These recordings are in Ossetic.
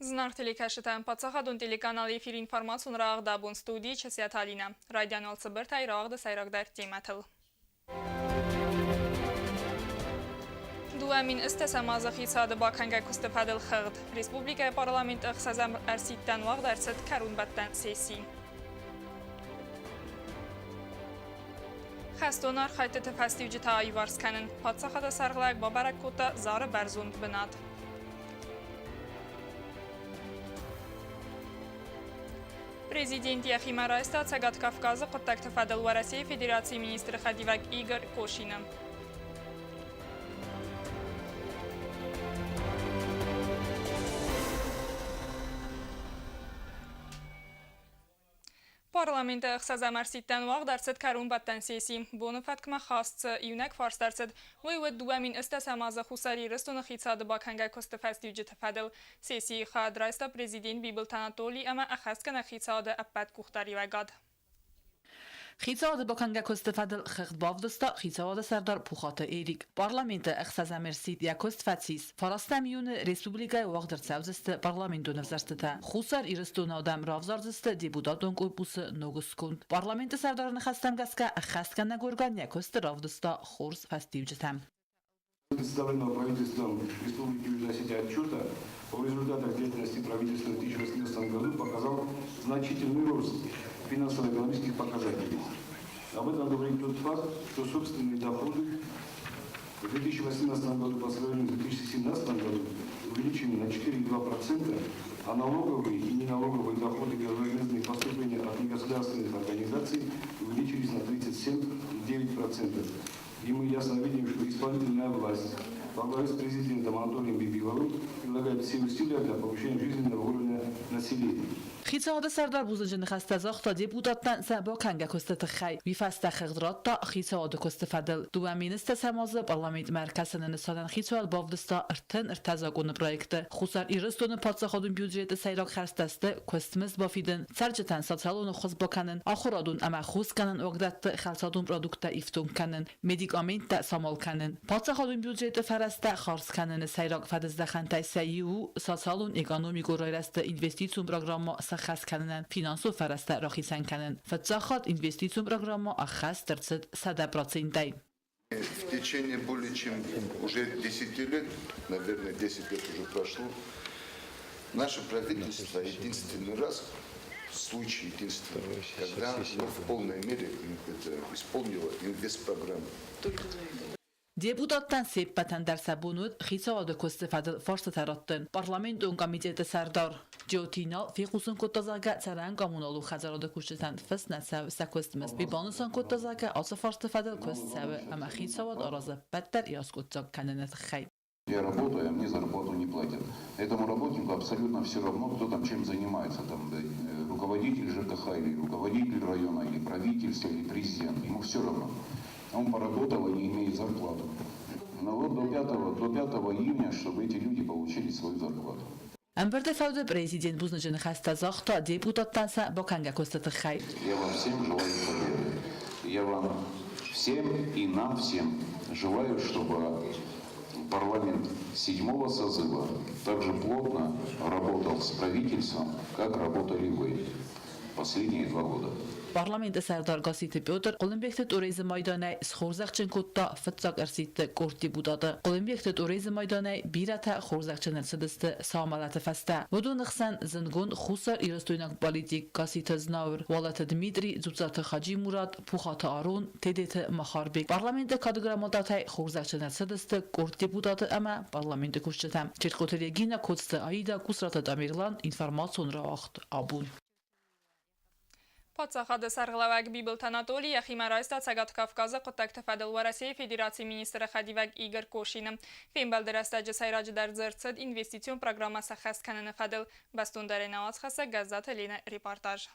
Зынаргъ телекӕсджытӕ, паддзахадон телеканал эфир информацион рауагъд абон студийы Чысиаты Алинӕ. Райдиан уал цыбыртӕй рауагъды сӕйрагдӕр темӕтыл. 2008 азы хицауады бакӕнгӕ куысты фӕдыл хыгъд. Республикӕйы парламенты ӕхсӕзӕм ӕрсидтӕн уагъд ӕрцыд кӕронбӕттӕн сесси. Хӕстон архӕйдтыты фӕстиуджытӕ аиуварс кӕнын. Паддзахады сӕргълӕг бабӕрӕг кодта Зары бӕрзонд бынат. Президент йӕхимӕ райста Цӕгат Кавказы хъуыддӕгты фӕдыл Уӕрӕсейы Федерацийы министры хӕдивӕг Игорь Кошины. Парламенты ӕхсӕзӕм ӕрсидтӕн уагъд ӕрцыд кӕронбӕттӕн сесси. Боны фӕткмӕ хаст цы иунӕг фарст ӕрцыд, уый уыд 2008 азы Хуссар Ирыстоны хицауады бакӕнгӕ куысты фӕстиуджыты фӕдыл. Сессийы хайад райста президент Бибылты Анатоли ӕмӕ ӕххӕстгӕнӕг хицауады ӕппӕт къухдариуӕгад. Хицауады бакӕнгӕ куысты фӕдыл хыгъд бавдыста хицауады сӕрдар Пухаты Эрик. Парламенты ӕхсӕзӕм ӕрсидт йӕ куыст фӕцис. Фарастӕм июны республикӕйы уагъд ӕрцӕудзысты парламентон ӕвзӕрстытӕ. Хуссар Ирыстоны адӕм равзардзысты депутатон корпусы ног сконд. Парламенты сӕрдары ныхӕстӕм гӕсгӕ, ӕххӕстгӕнӕг орган йӕ куысты равдыста хорз фӕстиуджытӕ. Представленного правительством Республики Южная Осетия отчета о результатах деятельности правительства в 2018 году показал значительный рост финансово-экономических показателей. Об этом говорит тот факт, что собственные доходы в 2018 году по сравнению с 2017 году увеличены на 4,2%, а налоговые и неналоговые доходы и поступления от негосударственных организаций увеличились на 37,9%. И мы ясно видим, что исполнительная власть во главе с президентом Анатолием Бибиловым прилагает все усилия для повышения жизненного уровня населения. Хицауады сӕрдар бузныджы ныхӕстӕ загъта депутаттӕн сӕ бакӕнгӕ куысты тыххӕй. Уый фӕстӕ хыгъд радта хицауады куысты фӕдыл. Дыууӕ министры сӕм азы парламентмӕ ӕркӕсыны нысанӕн хицауад бавдыста 33 закъоны проекты. Хуссар Ирыстоны паддзахадон бюджеты сӕйраг хӕстӕ сты куыстмызд бафидын, цӕрджытӕн социалон ӕххуыс бакӕнын, ахуырадон ӕмӕ хосгӕнӕн уагдӕтты хӕлцадон продукттӕ ифтонг кӕнын, медикаменттӕ самал кӕнын. Паддзахадон бюджеты фӕрӕзтӕ хардз кӕныны сӕйраг фӕдыздӕхӕнтӕй сӕ иу у социалон-экономикон райрӕзты инвестицион программӕ сӕххӕст кӕнынӕн финансон фӕрӕзтӕ рахицӕн кӕнын. Фыццаг хатт инвестицион программӕ ӕххӕст ӕрцыд 100%-ӕй. В течение более чем уже 10 лет, наверное, 10 лет уже прошло, наше правительство единственный раз, случай единственный, когда оно в полной мере исполнило инвестпрограмму. Депутаттӕн се ппӕтӕн дӕр сӕ бон уыд хицауады куысты фӕдыл фарстытӕ раттын. Парламентон комитеты сӕрдар Джотинал фехъусын кодта, зӕгъгӕ, цӕрӕн-коммуналон хӕдзарады кусджытӕн фыст нӕ цӕуы сӕ куыстмызд. Уый банысан кодта, зӕгъгӕ, ацы фарсты фӕдыл куыст цӕуы ӕмӕ хицауад аразы ӕппӕт дӕр йӕ аскъуыддзаг кӕныны тыххӕй. Я работаю, а мне зарплату не платят. Этому работнику абсолютно все равно, кто там чем занимается. Там, руководитель ЖКХ или руководитель района, или правительство, или президент. Ему все равно. Он поработал и не имеет зарплату. Но вот до 5, до 5 июня, чтобы эти люди получили свою зарплату. Ӕмбырды фӕуды президент бузныджы ныхӕстӕ загъта депутаттӕн сӕ бакӕнгӕ куысты тыххӕй. Я вам всем желаю победы. Я вам всем и нам всем желаю, чтобы парламент седьмого созыва также плотно работал с правительством, как работали вы последние 2 года. Парламенты сӕрдар Гасситы Петр Хъуылымбегты Тъорезы майданӕй схорзӕхджын кодта фыццаг ӕрсидты къорд депутаты. Хъуылымбегты Тъорезы майданӕй бирӕтӕ хорзӕхджын ӕрцыдысты сӕ амӕлӕты фӕстӕ. Уыдоны хсӕн зындгонд хуссар-ирыстойнаг политик Гасситы Знауыр, Уалыты Дмитрий, Дзуццаты Хаджи-Мурат, Пухаты Арон, Тедеты Махарбег. Парламенты кады грамотатӕй хорзӕхджын ӕрцыдысты къорд депутаты ӕмӕ парламенты кусджытӕ. Чертхъоты Регина, Коцты Аида, Кусраты Тамерлан, информацион рауагъд Абон. Паддзахады сӕргълӕууӕг Бибылты Анатоли йӕхимӕ райста Цӕгат Кавказы хъуыддӕгты фӕдыл Уӕрӕсейы Федерацийы министры хӕдивӕг Игорь Кошины. Фембӕлды рӕстӕджы сӕйраджыдӕр дзырд цыд инвестицион программӕ сӕххӕст кӕныны фӕдыл. Бӕстондӕрӕй нӕ уацхӕссӕг Гӕззаты Ленӕ репортаж.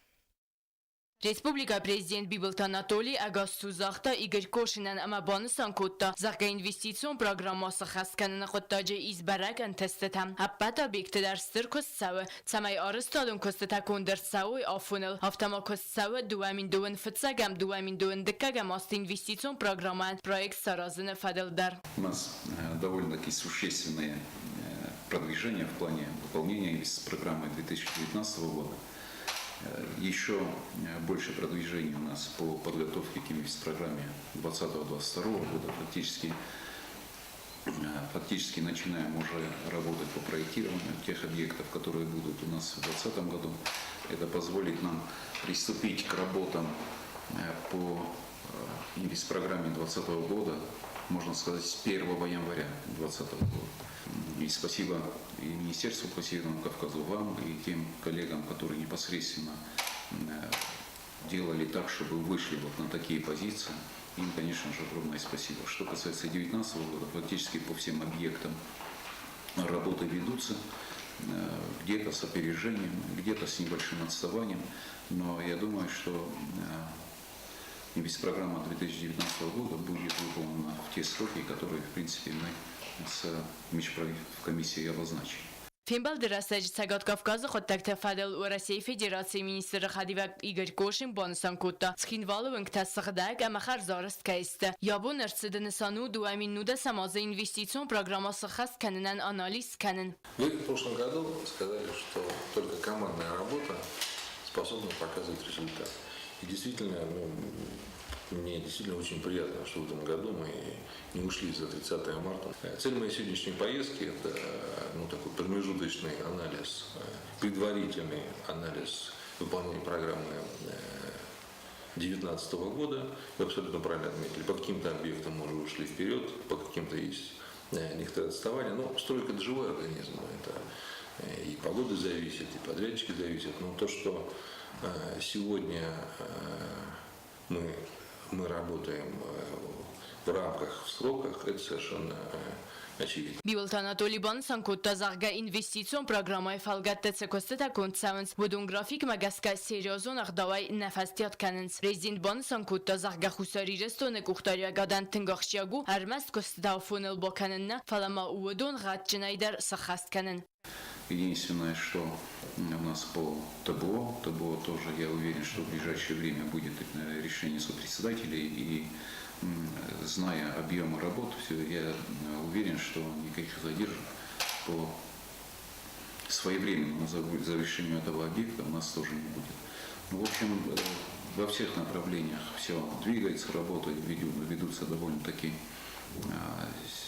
Республикӕйы президент Бибылты Анатоли ӕгас цу загъта Игорь Кошинӕн ӕмӕ банысан кодта, зӕгъгӕ, инвестицион программӕ сӕххӕст кӕныны хъуыддаджы ис бӕрӕг ӕнтыстытӕ. Ӕппӕт объектты дӕр стыр куыст цӕуы, цӕмӕй арӕзтадон куыстытӕ конд ӕрцӕуой афоныл. Афтӕ ма куыст цӕуы 2021-ӕм, 2022-ӕм азты инвестицион программӕйӕн проект саразыны фӕдыл дӕр. У нас довольно-таки существенные. продвижение в плане выполнения программы 2019 года. Еще больше продвижение у нас по подготовке к инвестпрограмме 2020-2022 года. Фактически начинаем уже работать по проектированию тех объектов, которые будут у нас в 2020 году. Это позволит нам приступить к работам по инвестпрограмме 2020 года, можно сказать, с 1 января 2020 года. И спасибо и Министерству по Северному Кавказу, вам, и тем коллегам, которые непосредственно делали так, чтобы вышли вот на такие позиции. Им, конечно же, огромное спасибо. Что касается 2019 года, фактически по всем объектам работы ведутся, где-то с опережением, где-то с небольшим отставанием, но я думаю, что инвестпрограмма 2019 года будет выполнена в те сроки, которые, в принципе, мы с межправкомиссией обозначили. Фембӕлды рӕстӕджы Цӕгат Кавказы хъуыддӕгты фӕдыл Уӕрӕсейы Федерацийы министры хӕдивӕг Игорь Кошин банысан кодта, Цхинвалы уынгтӕ сыгъдӕг ӕмӕ хӕрзарӕзт кӕй сты. Йӕ бон ӕрцыды нысан у 2019 азы инвестицион программӕ сыххӕст кӕнынӕн анализ скӕнын. Вы в прошлом году сказали, что только командная работа способна показывать результат. И действительно, ну, мне действительно очень приятно, что в этом году мы не ушли за 30 марта. Цель моей сегодняшней поездки – это, ну, такой промежуточный анализ, предварительный анализ выполнения программы 2019 года. Вы абсолютно правильно отметили, по каким-то объектам мы уже ушли вперед, по каким-то есть некоторые отставания. Но стройка – это живой организм, это и погода зависит, и подрядчики зависят. Но то, что сегодня мы работаем в рамках, в сроках, это совершенно очевидно. Бибылты Анатоли банысан кодта, зӕгъгӕ, инвестицион программӕйы фӕлгӕтты цы куыстытӕ конд цӕуынц, уыдон графикмӕ гӕсгӕ серьезон ӕгъдауӕй нӕ фӕстиат кӕнынц. Президент банысан кодта, зӕгъгӕ, Хуссар Ирыстоны къухдариуӕгадӕн тынг ахсджиаг у ӕрмӕст куыстытӕ афоныл бакӕнын нӕ, фӕлӕ ма уыдон гъӕдджынӕй дӕр сӕххӕст кӕнын. Единственное, что у нас по ТБО, ТБО тоже, я уверен, что в ближайшее время будет решение сопредседателей, и зная объемы работ, все, я уверен, что никаких задержек по своевременному завершению этого объекта у нас тоже не будет. Ну, в общем, во всех направлениях все двигается, работы ведутся довольно-таки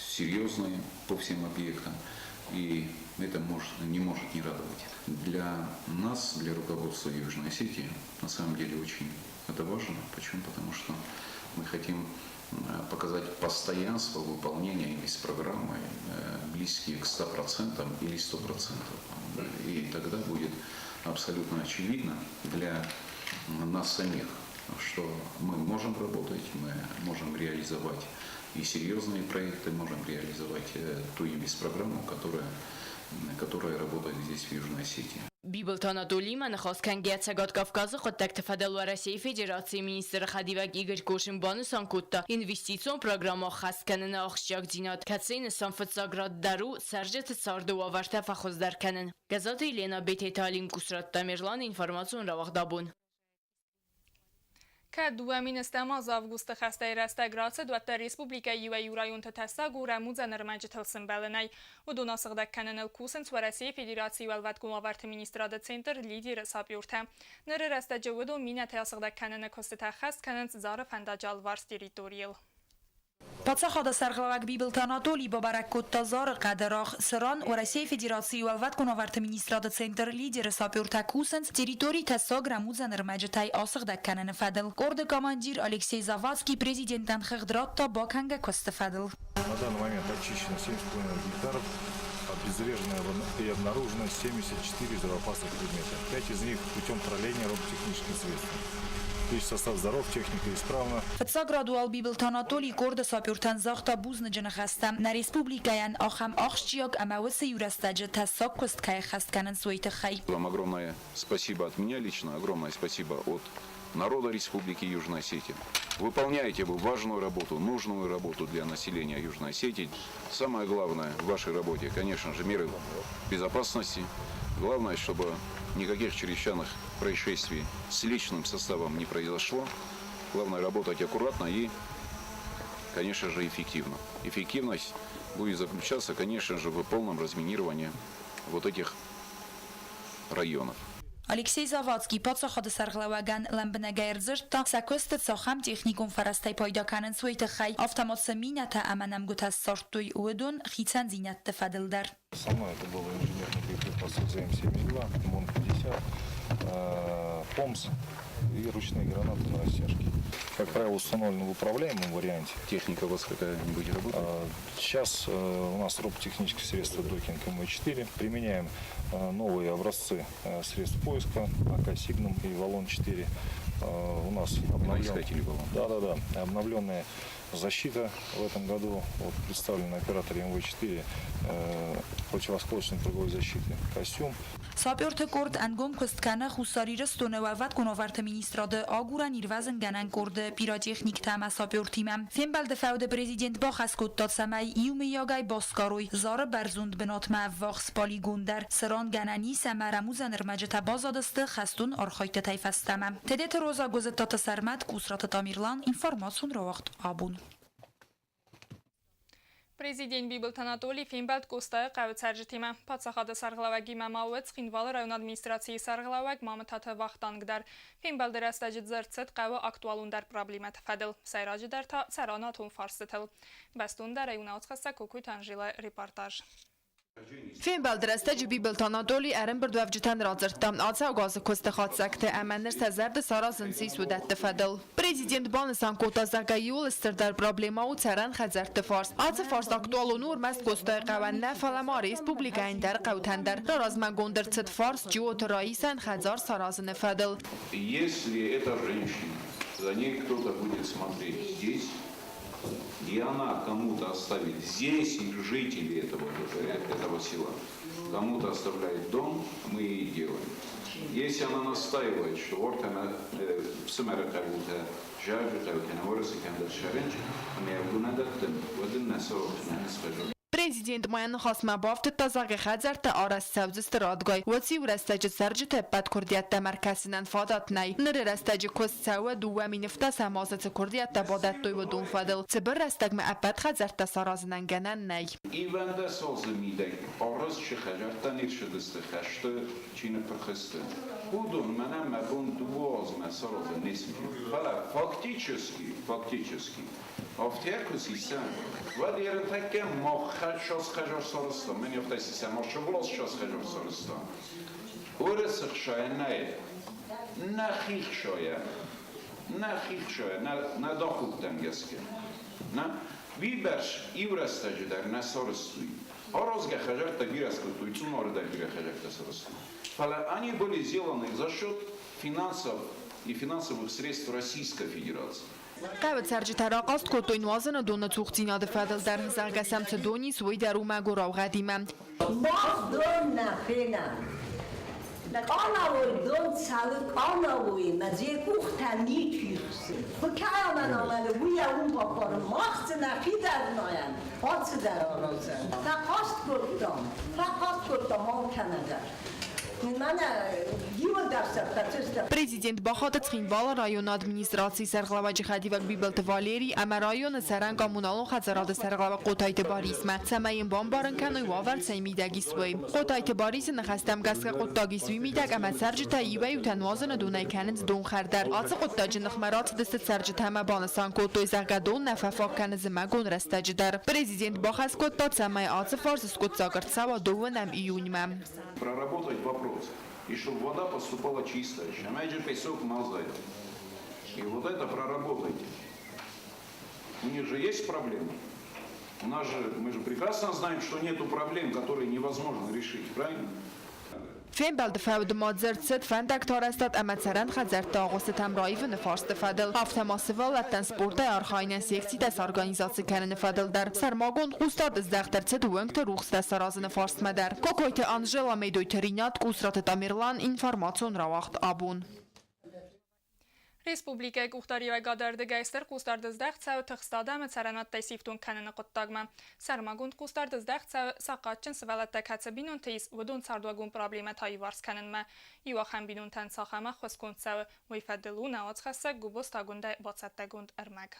серьезные по всем объектам. И это не может не радовать. Для нас, для руководства Южной Осетии, на самом деле очень это важно. Почему? Потому что мы хотим показать постоянство выполнения инвестпрограммы, близкие к 100% или 100%. И тогда будет абсолютно очевидно для нас самих, что мы можем работать, мы можем реализовать и серьезные проекты, можем реализовать ту инвестпрограмму, которая работает здесь, в Южной Осетии. Бибылты Анатолиимӕ ныхас кӕнгӕйӕ Цӕгат Кавказы хъуыддӕгты фӕдыл Уӕрӕсейы Федерацийы министры хӕдивӕг Игорь Кошин банысан кодта инвестицион программӕ ӕххӕст кӕныны ахсджиагдзинад, кӕцыйы нысан фыццаград дӕр у цӕрджыты царды уавӕртӕ фӕхуыздӕр кӕнын. Гӕззаты Елена, Бететы Алим, Къусраты Тамерлан, информацион рауагъд Абон. Кӕд 2008 азы августы хӕстӕй рӕстӕг рацыд, уӕддӕр республикӕйы иуӕй-иу районты тӕссаг у рӕмудзӕн ӕрмӕджытыл сымбӕлынӕй. Уыдон асыгъдӕг кӕныныл кусынц Уӕрӕсейы Федерацийы Уӕлвӕткон уавӕрты министрады центр Лидер-ы сапертӕ. Ныры рӕстӕджы уыдон минӕтӕ асыгъдӕг кӕныны куыстытӕ ӕххӕст кӕнынц Зары фӕндаджы алыварс территорийыл. Паддзахады сӕргълӕууӕг Бибылты Анатоли бабӕрӕг кодта Зары хъӕды рагъ, цыран Уӕрӕсейы Федерацийы Уӕлвӕткон уавӕрты министрады центр Лидер-ы сапертӕ кусынц территори тӕссаг рӕмудзӕн ӕрмӕджытӕй асыгъдӕг кӕныны фӕдыл. Къорды командир Алексей Завадский президентӕн хыгъд радта бакӕнгӕ куысты фӕдыл. На данный момент очищено 7,5 гектаров, обезврежено и обнаружено 74 взрывоопасных предмета. 5 из них путем траления роботехническим средством. Личный состав здоров, техника исправна. Фыццаг рады уал Бибылты Анатоли къорды сапертӕн загъта бузныджы ныхӕстӕ, нӕ республикӕйӕн ахӕм ахсджиаг ӕмӕ уыцы иурӕстӕджы тӕссаг куыст кӕй ӕххӕст кӕнынц, уый тыххӕй. Вам огромное спасибо от меня лично, огромное спасибо от народа Республики Южная Осетия. Выполняете вы важную работу, нужную работу для населения Южной Осетии. Самое главное в вашей работе, конечно же, меры безопасности. Главное, чтобы никаких чрезвычайных происшествий с личным составом не произошло. Главное работать аккуратно и, конечно же, эффективно. Эффективность будет заключаться, конечно же, в полном разминировании вот этих районов. Алексей Завадский паддзахады сӕргълӕууӕгӕн лӕмбынӕгӕй ӕрдзырдта, сӕ куысты цахӕм техникон фӕрӕзтӕй пайда кӕнынц, уый тыххӕй, афтӕ ма цы минӕтӕ ӕмӕ нӕмгуытӕ ссардтой, уыдон хицӕндзинӕдты фӕдыл дӕр. Основное это было инженерный боеприпас ЗМ-72, МОН-50, ПОМС и ручные гранаты на растяжке. Как правило, установлены в управляемом варианте. Техника у вас какая-нибудь работает? Сейчас у нас робототехническое средство Докинг МВ-4. Применяем новые образцы средств поиска АК «Сигнум» и «Валон-4». У нас обновлен... Искатели «Валон». Да. Обновленная защита в этом году. Вот представлен на операторе МВ-4 противоосколочной круговой защиты костюм. Саперты къорд ӕнгом куыст кӕны Хуссар Ирыстоны Уӕлвӕткон уавӕрты министрады агурӕн-ирвӕзынгӕнӕн къорды пиротехниктӕ ӕмӕ сапертимӕ. Фембӕлды фӕуды президент бахӕс кодта, цӕмӕй иумӕйагӕй басгарой Зары бӕрзонд бынатмӕ ӕввахс полигон дӕр, цыран гӕнӕн ис ӕмӕ рӕмудзӕн ӕрмӕджытӕ баззадысты хӕстон архайдтытӕй фӕстӕмӕ. Тедеты Роза, Гуызыттаты Сӕрмӕт, Къусраты Тамерлан, информацион рауагъд Абон. Президент Бибылты Анатолий фембӕлд Къостайы хъӕуы цӕрджытимӕ. Паддзахады сӕргълӕууӕгимӕ ма уыд Цхинвалы районы администрацийы сӕргълӕууӕг Мамытаты Вахтанг дӕр. Фембӕлды рӕстӕджы дзырд цыд хъӕуы актуалондӕр проблемӕты фӕдыл, сӕйраджыдӕр та цӕрӕнуатон фарстытыл. Бӕстондӕрӕй у уацхӕссӕг Кокойты Анжелӕйы репортаж. Фембӕлды рӕстӕджы Бибылты Анатоли ӕрӕмбырдуӕвджытӕн радзырдта ацӕугӕ азы куысты хатдзӕгты ӕмӕ ныр сӕ зӕрды саразынц ис уыдӕтты фӕдыл. Президент банысан кодта, зӕгъгӕ, иууыл стырдӕр проблемӕ у цӕрӕн хӕдзӕртты фарст. Ацы фарст актуалон у ӕрмӕст Къостайыхъӕуӕн нӕ, фӕлӕ ма республикӕйы ӕндӕр хъӕутӕн дӕр. Раразмӕгонд ӕрцыд фарст Джиоты Раисӕн хӕдзар саразыны фӕдыл. Если эта женщина, за ней кто-то будет смотреть здесь, и она кому-то оставит здесь, и жители этого села, кому-то оставляет дом, мы ей делаем. Если она настаивает, что ортана всемеры кому-то жажу, Президент ма йӕ ныхасмӕ бафтыдта, зӕгъгӕ, хӕдзӕрттӕ арӕзт цӕудзысты радгай. Уыцы-иу рӕстӕджы цӕрджыты ӕппӕт куырдиӕттӕм ӕркӕсынӕн фадат нӕй. Ныры рӕстӕджы куыст цӕуы, 2 017 азы цы куырдиӕттӕ бадӕттой, уыдон фӕдыл. Цыбыр рӕстӕгмӕ ӕппӕт хӕдзӕрттӕ саразынӕн гӕнӕн нӕй. 11 азы мидӕг арӕзт цы хӕдзӕрттӕ не рцыдысты хӕсты чи ныппырх сты, уыдон мӕнӕн мӕ бон 2 азмӕ саразын не сси. Фӕлӕ фактически, афтӕ куы сисӕм, уӕд ерынтӕккӕ мах 60 хӕдзар сарӕзтам, мӕн афтӕ сисӕм, Арчыгъуыл 60 хӕдзар сарӕзтам. Уырысы хсайӕ нӕй, нӕхи хсайӕ, нӕхи хсайӕ, нӕ доходтӕм гӕсгӕ. Нӕ? Уыйбӕрц иу рӕстӕджы дӕр нӕ сарӕзтой. Аразгӕ хӕдзӕрттӕ бирӕ скодтой, Цъунары дӕр бирӕ хӕдзӕрттӕ сарӕзтой. Фӕлӕ они были сделаны за счет финансов и финансовых средств Российской Федерации. Хъӕуы цӕрджытӕ рахъаст кодтой нуазыны доны цухдзинады фӕдыл дӕр, зӕгъгӕ сӕм цы дон ис, уый дӕр у мӕгуырау гъӕдимӕ. Мах дон нӕ фенӕм. Къанауӕй дон цӕуы къанауӕй, мӕ дзы къухтӕ ничи хсы. Куы кӕмӕн амӕлы, уый йӕ уым баппары. Мах дзы нӕхи дӕр найӕм, ацы дӕр аразӕм. Фӕхъаст кодтам алкӕмӕ дӕр. Мӕнӕ иуылдӕр сӕ Президент бахатыд Цхинвалы районы администрацийы сӕргълӕууӕджы хӕдивӕг Бибылты Валерий ӕмӕ районы цӕрӕн коммуналон хӕдзарады сӕргълӕууӕг Хъотайты Барисмӕ, цӕмӕй йын бамбарын кӕной, уавӕр цӕй мидӕг ис, уый. Хъотайты Барисы ныхӕстӕм гӕсгӕ хъуыддаг ис уый мидӕг, ӕмӕ цӕрджытӕ иуӕй-иутӕ нуазыны донӕй кӕнынц донхӕр дӕр. Ацы хъуыддаджы ныхмӕ рацыдысты цӕрджытӕ ӕмӕ банысан кодтой, зӕгъгӕ, дон нӕ фӕфаг кӕны зымӕгон рӕстӕджы дӕр. Президент бахӕс кодта, цӕмӕй ацы фарст скъуыддзаг ӕрцӕуа 12 июньмӕ. Проработать вопрос. И чтобы вода поступала чистая. Опять же песок мазает. И вот это проработайте. У них же есть проблемы. У нас же, мы же прекрасно знаем, что нету проблем, которые невозможно решить, правильно? Фембӕлды фӕуды ма дзырд цыд фӕндӕгты арӕзтад ӕмӕ цӕрӕн хӕдзӕртты агъуыстытӕм раивыны фарсты фӕдыл. Афтӕ ма сывӕллӕттӕн спортӕй архайынӕн секцитӕ сорганизаци кӕныны фӕдыл дӕр. Сӕрмагонд хъусдард здӕхт ӕрцыд уынгты рухстӕ саразыны фарстмӕ дӕр. Кокойты Анжела, Медойты Ринат, Къусраты Тамерлан, информацион рауагъд Абон. Республикӕйы къухдариуӕгады ӕрдыгӕй стыр хъусдард здӕхт цӕуы тыхст адӕмы цӕрӕнуӕттӕй сифтонг кӕныны хъуыддагмӕ. Сӕрмагонд хъусдард здӕхт цӕуы сахъатджын сывӕллӕттӕ кӕцы бинонты ис, уыдон цардуагон проблемӕтӕ иуварс кӕнынмӕ. Иу ахӕм бинонтӕн цахӕм ӕххуысгонд цӕуы, уый фӕдыл у нӕ уацхӕссӕг Губоцты Агуындӕйы бацӕттӕгонд ӕрмӕг.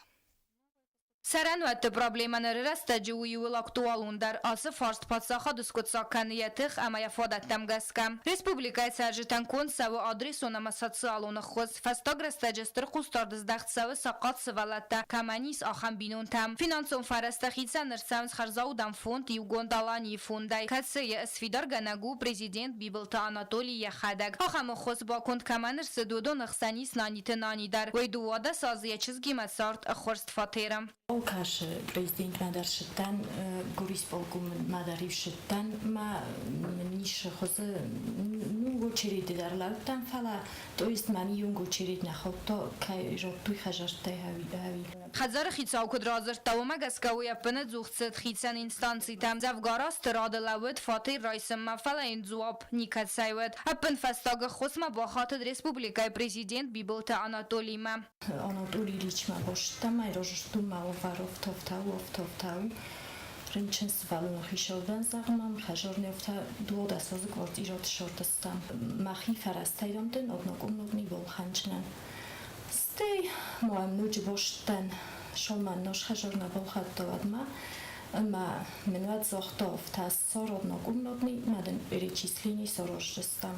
Цӕрӕнуӕтты проблемӕ ныры рӕстӕджы у иууыл актуалондӕр. Ацы фарст паддзахад скъуыддзаг кӕны йӕ тых ӕмӕ йӕ фадӕттӕм гӕсгӕ. Республикӕйы цӕрджытӕн конд цӕуы адресон ӕмӕ социалон ӕххуыс. Фӕстаг рӕстӕджы стыр хъусдард здӕхт цӕуы сахъат сывӕллӕттӕ кӕмӕн ис, ахӕм бинонтӕм. Финансон фӕрӕзтӕ хицӕн ӕрцӕуынц хӕрзаудӕн фонд Иугонд Аланийы фондӕй, кӕцыйы сфидаргӕнӕг у президент Бибылты Анатоли йӕхӕдӕг. Ахӕм ӕххуыс баконд кӕмӕн ӕрцыд, уыдон ӕхсӕн ис Наниты Нани дӕр. Уый 12 азы йӕ чызгимӕ цард ӕххуырст фатеры. Кӕсы президентмӕ дӕр сыдтӕн, горисполкоммӕ дӕр-иу сыдтӕн, мӕ нишы хуызы ну очереди дӕр лӕудтӕн, фӕлӕ то есть мӕн иунг очередь нӕ хаудта, кӕй радтой хӕдзӕрттӕй ӕви. Хӕдзары хицау куыд радзырдта, уымӕ гӕсгӕ уый ӕппынӕдзух цыд хицӕн инстанцитӕм. Дзӕвгар азты рады лӕууыд фатер райсынмӕ, фӕлӕ йын дзуапп никӕцӕй уыд. Ӕппынфӕстаг ӕххуысмӕ бахатыд республикӕйы президент Бибылты Анатолимӕ. Анатолий Ильичмӕ базыдтам, айрӕзтон мӕ уавӕр афтӕ-афтӕ у, афтӕ-афтӕ у. Рынчын сывӕллоны хицау дӕн, зӕгъ мӕм, хӕдзарны афтӕ 12 азы квартирӕты сӕрдыстам. Мӕхи фӕрӕзтӕй дам дын однокомнатный балхӕндзынӕн. Стӕй мӕм ноджы базыдтӕн, сомӕн нос хӕдзар нӕ балхӕдта уӕдмӕ. Ӕмӕ мын уӕд загъта, афтӕ ссар однокомнатный, мӕ дын перечислени сараздзыстӕм.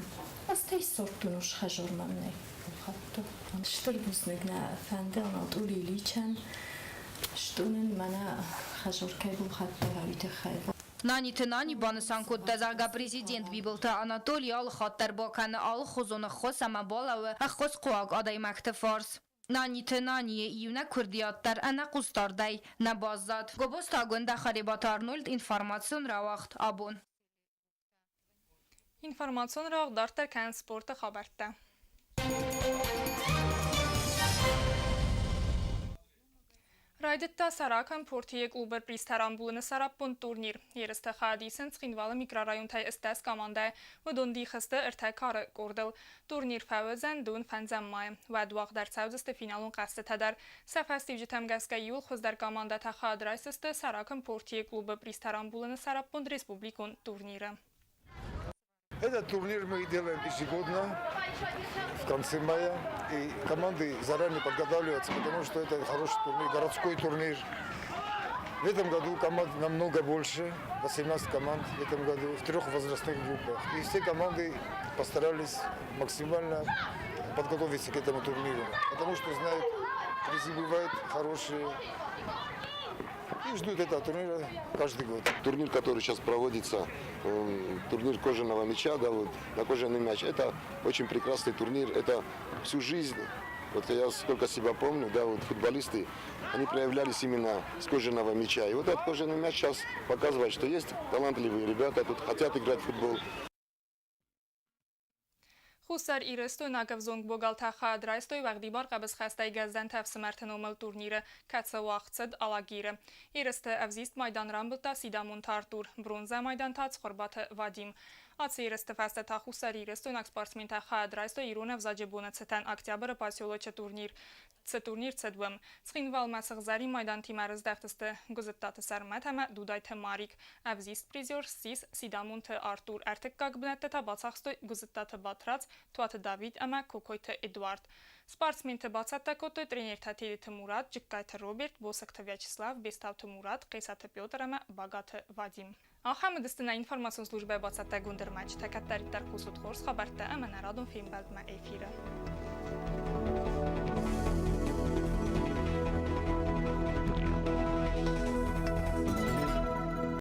Стӕй ссардтон ус хӕдзар мӕм нӕй. Стыр бузныг нӕ фӕнды Анатолий Ильичӕн, что нын мӕнӕ хӕдзар кӕй балхӕдта, уый тыххӕй. Наниты Нани банысан кодта, зӕгъгӕ, президент Бибылты Анатоли алы хатт дӕр бакӕны алыхуызон ӕххуыс ӕмӕ балӕууы ӕххуысхъуаг адӕймӕгты фарс. Наниты Нанийы иунӕг куырдиат дӕр ӕнӕхъусдардӕй нӕ баззад. Гобозты Агуындӕ, Харебаты Арнольд, информацион рауагъд абон. Информацион рауагъд дарддӕр кӕнынц спорты хабӕрттӕ. Райдыдта Саракан портийы клубы призтӕ рамбулыны сӕраппонд турнир. Ерыстӕ хайад исынц Цхинвалы микрорайонтӕй 18 командӕйы. Уыдон дих сты ӕртӕ кары къордыл. Турнир фӕуыдзӕн дыууын фӕндзӕм майы. Уӕд уагъд ӕрцӕудзысты финалон хъӕзтытӕ дӕр. Сӕ фӕстиуджытӕм гӕсгӕ иууыл хуыздӕр командӕтӕ хайад райсдзысты Саракан портийы клубы призтӕ рамбулыны сӕраппонд республикон турниры. Этот турнир мы делаем ежегодно в конце мая. И команды заранее подготавливаются, потому что это хороший турнир, городской турнир. В этом году команд намного больше, 18 команд в этом году, в трех возрастных группах. И все команды постарались максимально подготовиться к этому турниру, потому что знают, призы бывают хорошие, и ждут этого турнира каждый год. Турнир, который сейчас проводится, турнир кожаного мяча, да, вот, на кожаный мяч, это очень прекрасный турнир, это всю жизнь, вот я сколько себя помню, да, вот футболисты, они проявлялись именно с кожаного мяча. И вот этот кожаный мяч сейчас показывает, что есть талантливые ребята, тут хотят играть в футбол. Хуссар Ирыстойнаг ӕвзонг богалтӕ хайад райстой уӕгъдибар хъӕбысхӕстӕй Гӕздӕнты ӕфсымӕрты номыл турниры, кӕцы уагъд цыд Алагиры. Ерысты ӕвзист майдан рамбылдта Сидамонты Артур, бронзӕ майдан та Цхуырбаты Вадим. Ацы ерысты фӕстӕ та хуссарирыстойнаг спортсментӕ хайад райстой ирон ӕвзаджы боны цытӕн Октябры поселочы турнир цы турнир цыд, уым. Цхинвалмӕ сыгъзӕрин майдантимӕ рыздӕхтысты Гуызыдтаты Сӕрмӕт ӕмӕ Дудайты Марик. Ӕвзист призер ссис Сидамонты Артур. Ӕртыккаг бынӕттӕ та бацахстой Гуызыдтаты Батрадз, Туаты Давид ӕмӕ Кокойты Эдуард. Спортсменты бацӕттӕ кодтой тренертӕ Тедеты Мурат, Джыккайты Роберт, Босыкты Вячеслав, Бестауты Мурат, Хъесаты Петр ӕмӕ Багаты Вадим. Ахӕм уыдысты нӕ информацион службӕйы бацӕттӕгонд ӕрмӕджытӕ. Кӕддӕриддӕр хъусут хорз хабӕрттӕ ӕмӕ нӕ радон фембӕлдмӕ эфиры.